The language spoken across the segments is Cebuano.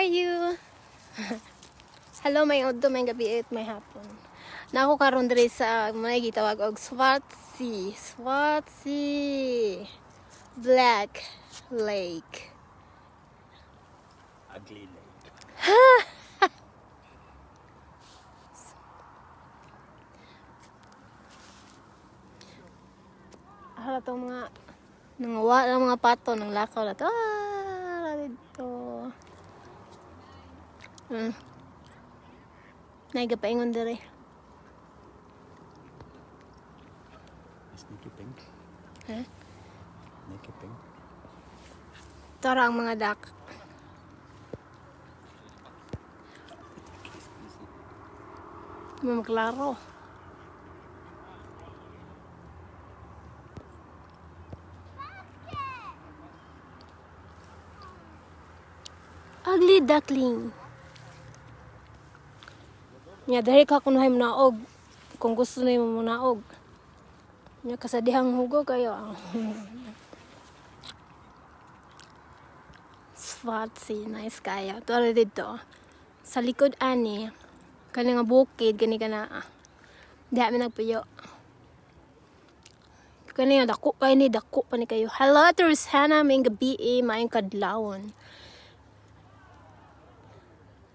are you? Hello, maayong udto, maayong gabii, maayong hapon. Naa ko karon diri sa mga gitawag og Schwarzsee. Schwarzsee. Black Lake. Ugly Lake. Hala tong mga nangawa ng mga pato ng lakaw na to. Ah, dito. Naigapaingon diri. Ist Niki pink? Ha? Niki pink? Tara ang mga duck. Mamaklaro. Ugly duckling. Nya diri ka kunuhay naog. Kung gusto nimo mo naog. Nya kasadihang hugo kayo. Schwarzsee, nice kayo. Tuwa dito. Sa likod ani, kani nga bukid, kani ka na. Ah. Diha mi nagpuyo. Kani nga dako kay ni dako pa ni kayo. Hello Tersana, maayong gabii, maayong kadlawon.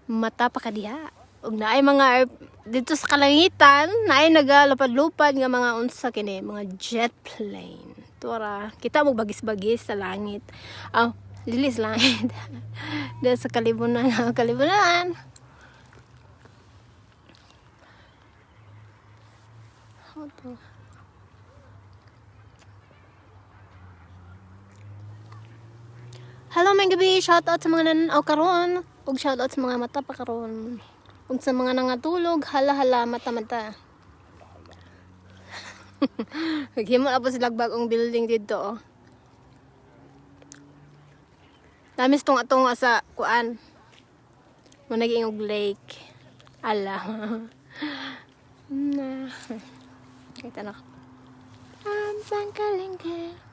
Mata pa ka diha. Ug naay mga dito sa kalangitan, naay nagalupad-lupad nga mga unsa kini, mga jet plane. Tuara, kita mo bagis-bagis sa langit. Ah, dili sa langit. Dito sa kalibunan, kalibunan. Hold on. Hello, maayong gabii. Shout out sa mga nananaw karon. Ug shout out sa mga mata pa karon. Ug sa mga nangatulog, hala hala mata mata. Naghimo na po sila bagong building dito. Oh. Damis tong atong sa kuan. Mo naging og lake. Ala. Na. Kita na. Ang pangkalingke.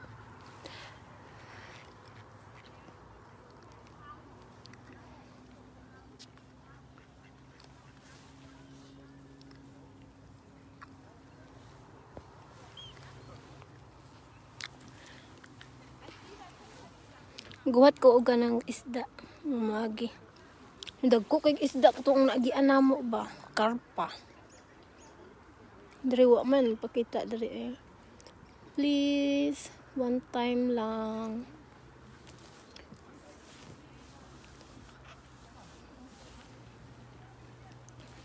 Guhat ko og ganang isda. Magi. Dagko kay isda katong naagian namo ba? Karpa. Diri wa man pakita diri eh. Please, one time lang.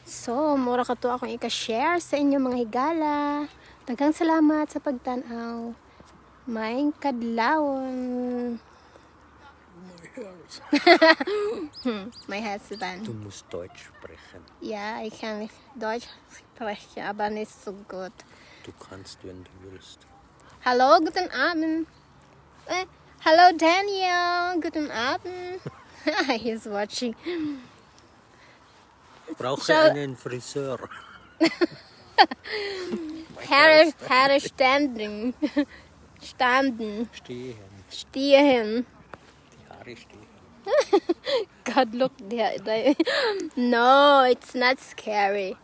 So, mura ka to akong ika-share sa inyo, mga higala. Daghang salamat sa pagtan-aw. Maayong kadlawon. My husband. Du musst Deutsch sprechen. Ja, ich kann Deutsch sprechen, aber nicht so gut. Du kannst, wenn du willst. Hallo, guten Abend. Hallo Daniel, guten Abend. He's watching. Brauche einen Friseur. Haare standen. Standen. Stehen. Stehen. Die Haare stehen. God, look there. No, it's not scary.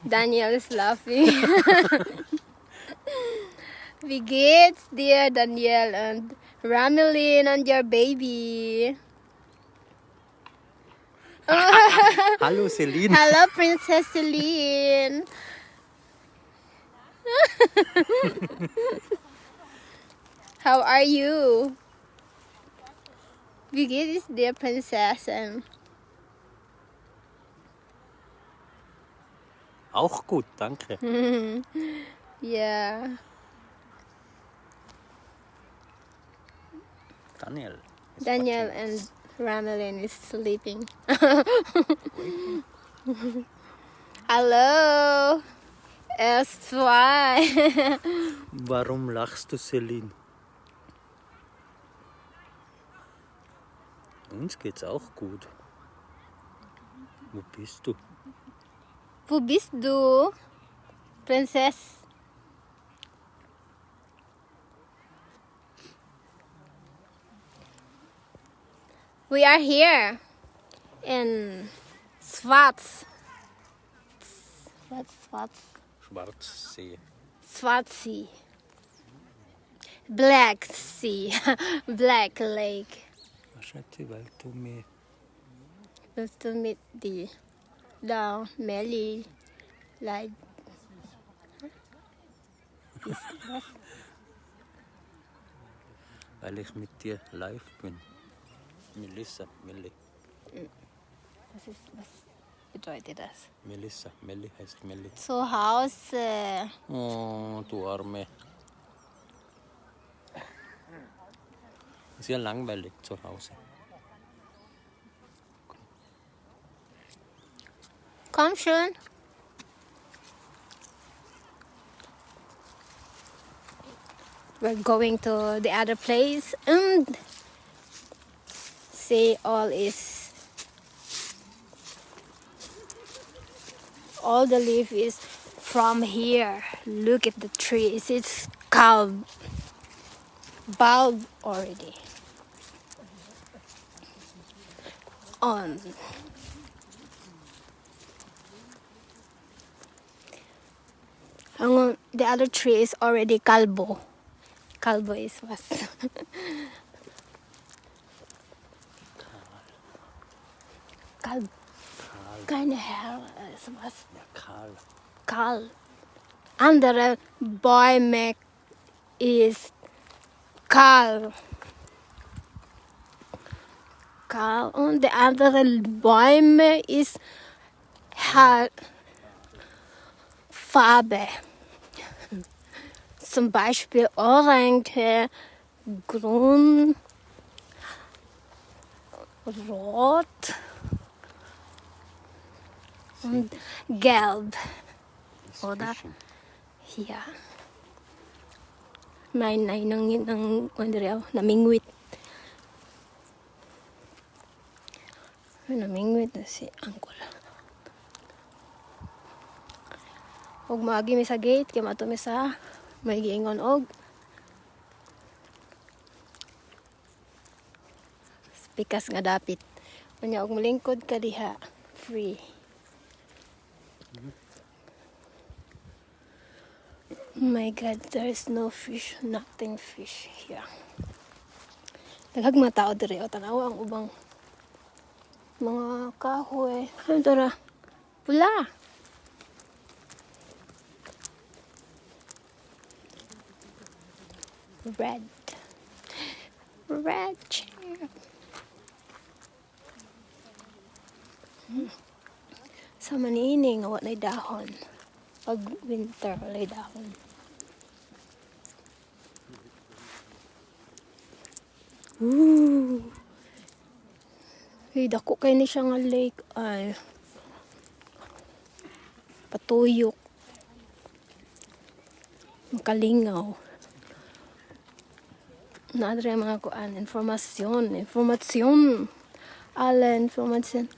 Daniel is laughing. Wie geht's dir, Daniel and Ramelin and your baby? Hallo Celine. Hello, Princess Celine. How are you? Wie geht es dir, Prinzessin? Auch gut, danke. Yeah. Daniel is Daniel watching. And Ramelin is sleeping. Hello. S2. Warum lachst du, Celine? Uns geht's auch gut. Wo bist du? Wo bist du, Princess? We are here in Schwarz. What's Schwarz? Schwarzsee. Schwarzsee. Black Sea. Black Lake. Wahrscheinlich, weil du mich Willst du mit die da Melli like was? Weil ich mit dir live bin. Melissa, Melli. Was bedeutet das? Melissa, Melli heißt Melli. Zu Hause. Oh, du Arme. Ist ja langweilig zu Hause. Komm schon. We're going to the other place and see all the leaf is from here. Look at the trees. It's calm bulb already. On. Ang the other tree is already kalbo. Kalbo is was. Kalb. Keine Hair ist was. Ja, kahl. Kahl. Andere Bäume ist kahl. Kahl. Und die andere Bäume ist Haar Farbe. Zum Beispiel Orange, Grün, Rot und Gelb. Ist Oder? fishing. Ja. May nay nang nang Andrea namingwit. Ay, namingwit na si uncle. Og moagi mi sa gate kay mato mi sa may giingon og pikas nga dapit. Unya og molingkod ka diha free. Oh my God, there is no fish, nothing fish here. Daghang mga tao diri o tanawa ang ubang mga kahoy. Ano tara? Pula. Red. Red chair. Sa maniini nga walay dahon. Pag winter, walay dahon. Ooh. Hey, dako kay ni siya nga lake ay. Patuyok. Makalingaw. Naa diri ang mga kuan, informasyon, informasyon. Alle Information.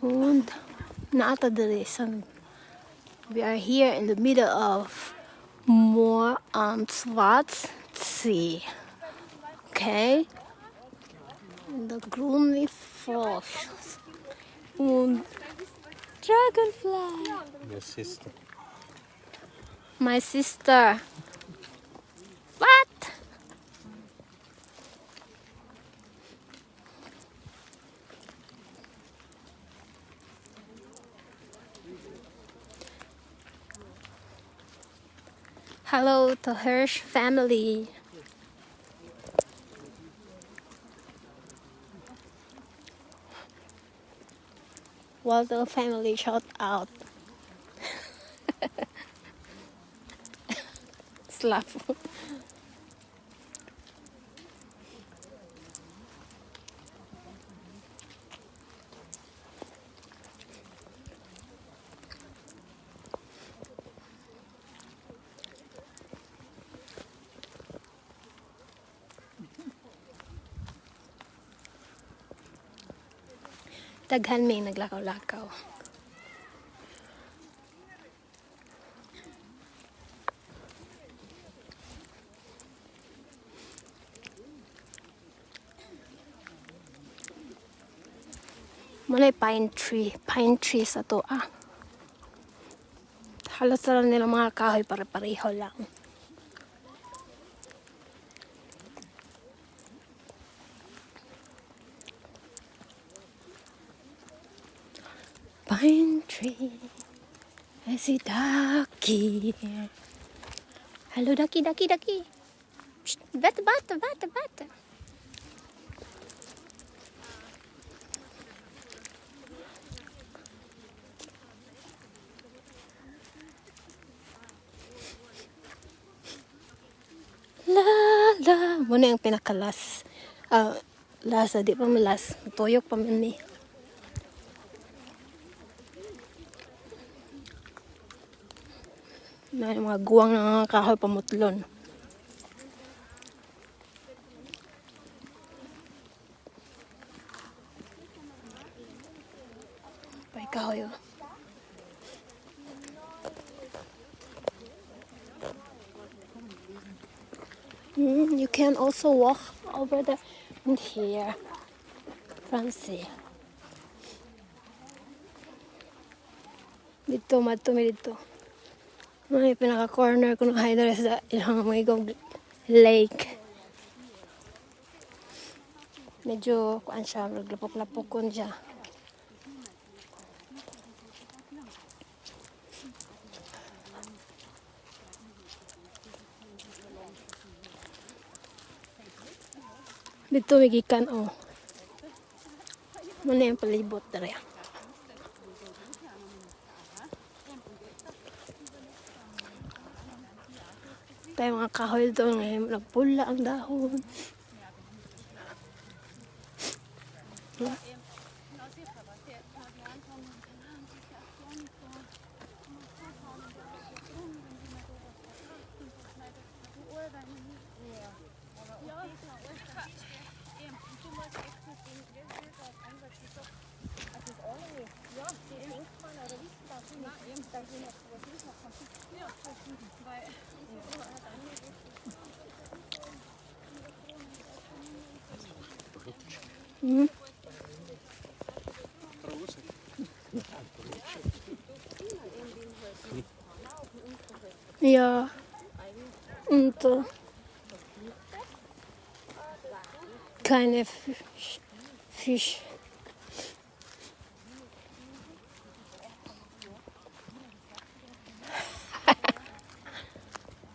Und naa ta diri sa. We are here in the middle of Moor am Schwarzsee. Okay? In the grüne Frosch. Und Dragonfly. Your sister. My sister. What? Hello to Hirsch family. Waldo family, shout out. Slap. Daghan may naglakaw-lakaw. Muna pine tree. Pine tree sa to ah. Halos na lang nila mga kahoy, pare-pareho lang. Pine tree. I see ducky. Hello, ducky, ducky, ducky. Psst, bata, bata, bata, bata. La, la. Muna yung pinakalas. Ah, last, di pa malas. Tuyok pa man ni. Na yung mga guwang ng mga kahoy pamutlon. Pay kahoy oh. You can also walk over there and here. Francie. Dito, madto mi dito. May pinaka-corner ko ng Hydra sa ilang mga lake. Medyo, kuan siya, naglapok-lapok kun siya. Dito may gikan, oh. Muna yung palibot dere. Tayo mga kahoy doon ngayon, nagpula ang dahon. Ja. Und kleine Fisch. Fisch.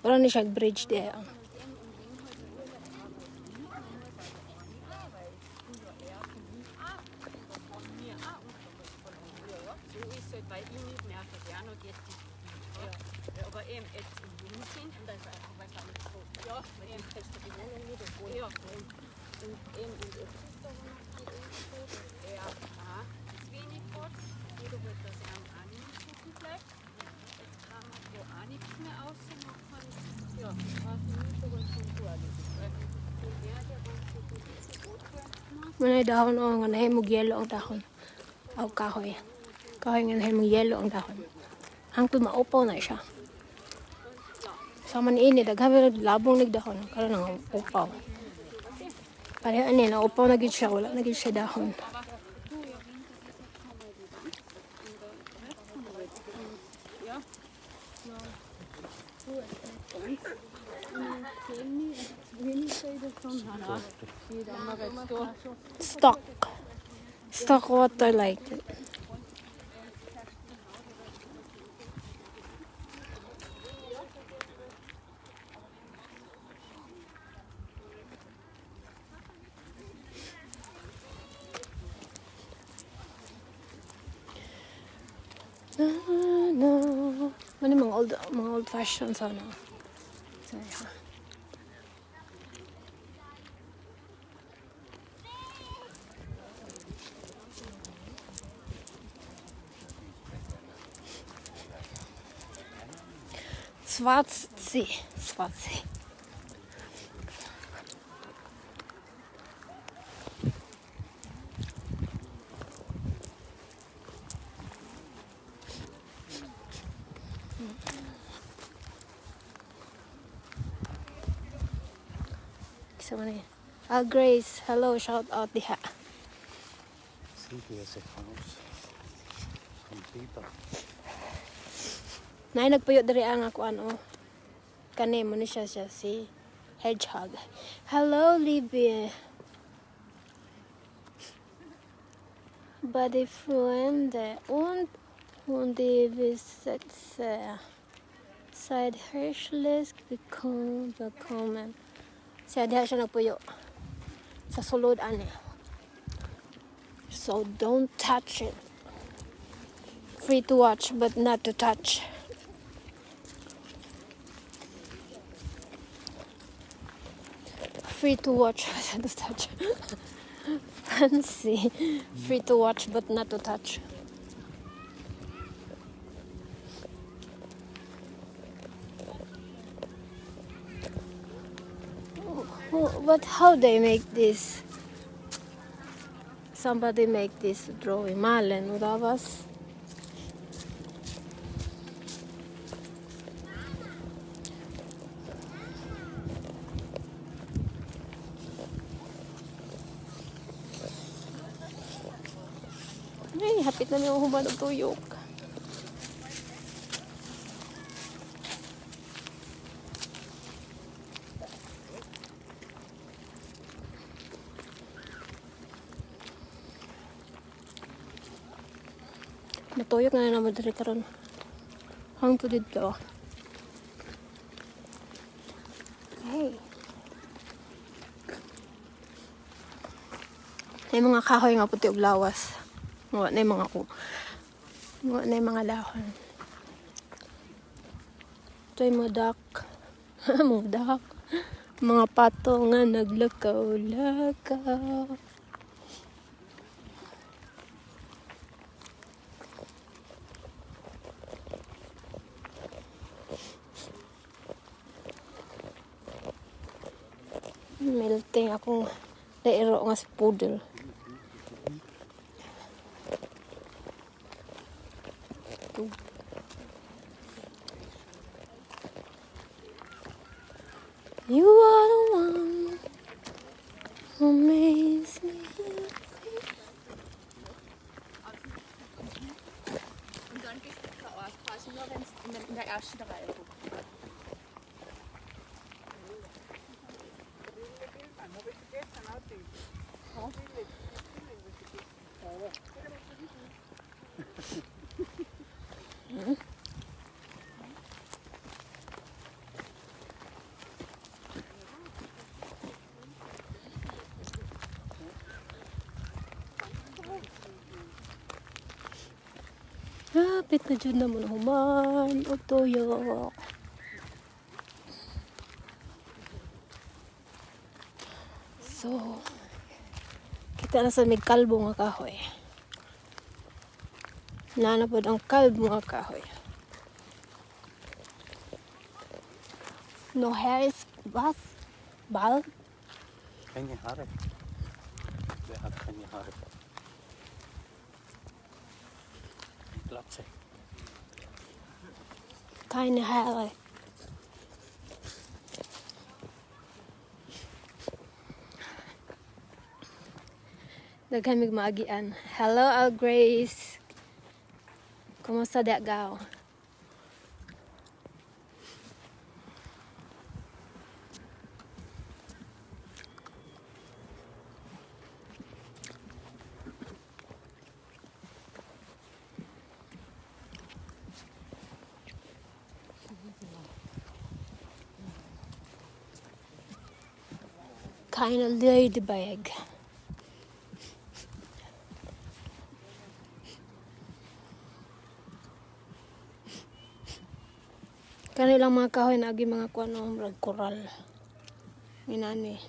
Wala ni siya bridge there. So ist halt, weil ich nicht merke, ja noch jetzt die ja. Ja, aber eben jetzt im Juni sind und das einfach, weil es auch nicht so, ja, weil eben kriegst du die Wohnung nicht und wohl, ja, und eben und jetzt ist aber noch die Info, dass er auch zu wenig hat, jeder wollte, dass er auch nicht mehr so viel bleibt. Jetzt kann man da auch nichts mehr ausmachen. Ja, weiß ich nicht, aber schon so erledigt. Weil der, der was so gut ist, angehalten Muna yung dahon oh, nga nahimog yelo ang dahon. Aw kahoy. Kahoy nga nahimog yelo ang dahon. Hangtod maupaw na siya. Sa man ini daghan pero labong nagdahon karon nang upaw. Pareho ani na upaw na gid siya, wala na gid siya dahon. Stock. Stock water like that. Na, na. Ano yung mga old fashion sana. So, yeah. Schwarzsee. Schwarzsee. Isa man eh. Ah, Grace, hello, shout out diha. See? There's a house. Some people. Naay nagpuyo diri ang ako ano. Kani mo ni siya si hedgehog. Hello, Libby. Bei Freunde und Hundebesitzer seid herzlich willkommen. Siya diha siya nagpuyo. Sa sulod ani. So don't touch it. Free to watch but not to touch. Free to watch but not to touch. Fancy. Free to watch but not to touch. But how they make this? Somebody make this drawing. Malen, oder was? Ay, hapit na mi human og tuyok. Natuyok na naman diri karon. Hangtod didto. Hey. May mga kahoy nga puti og lawas. Wa na yung mga ku. Wa na yung mga dahon. Ito yung mga duck. Mga duck. Mga pato nga naglakaw-lakaw. Melting akong dairo nga si poodle. You are the one who makes me happy. Und dann gehst du da aus, quasi nur wenn es in der ersten Reihe guckst. Hapit na dyan naman human o tuyok. So, kita na sa may kalbo nga kahoy. Nanapod ang kalbo nga kahoy. No hair is was? Bald? Keine Haare. Wer hat keine Haare? Glatze. Keine Haare. Daghan mig maagian. Hello, Al Grace. Kumusta da gaw? Keine ladybug. Kanilang mga kahoy na agi mga kuano murag koral. Inani.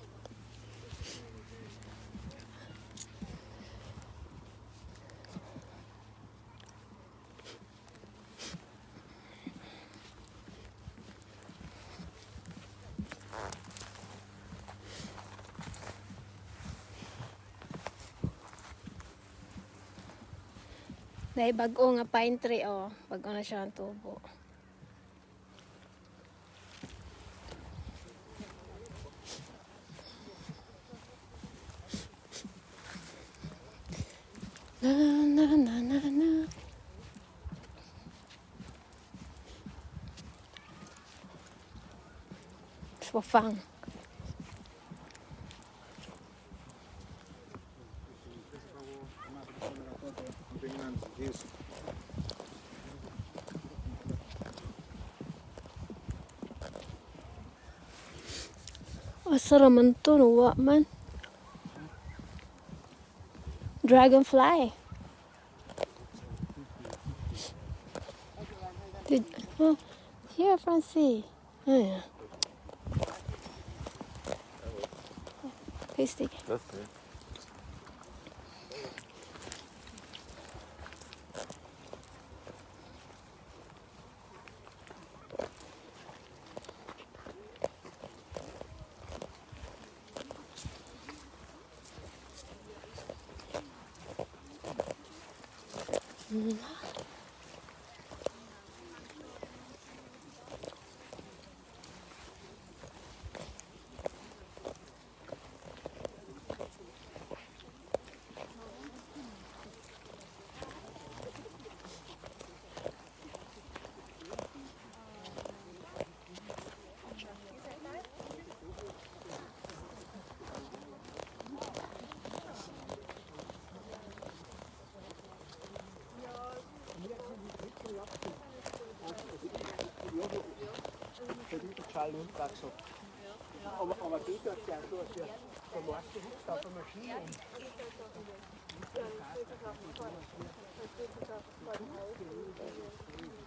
Dahil bago nga pine tree oh, bago na siya ang tubo. Na na na na na. Swafang. Asa raman to, no? Wa man. Dragonfly. Oh, here, Francie. Oh, yeah. Grüß dich. Das ne?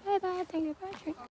Bye bye, thank you, Patrick.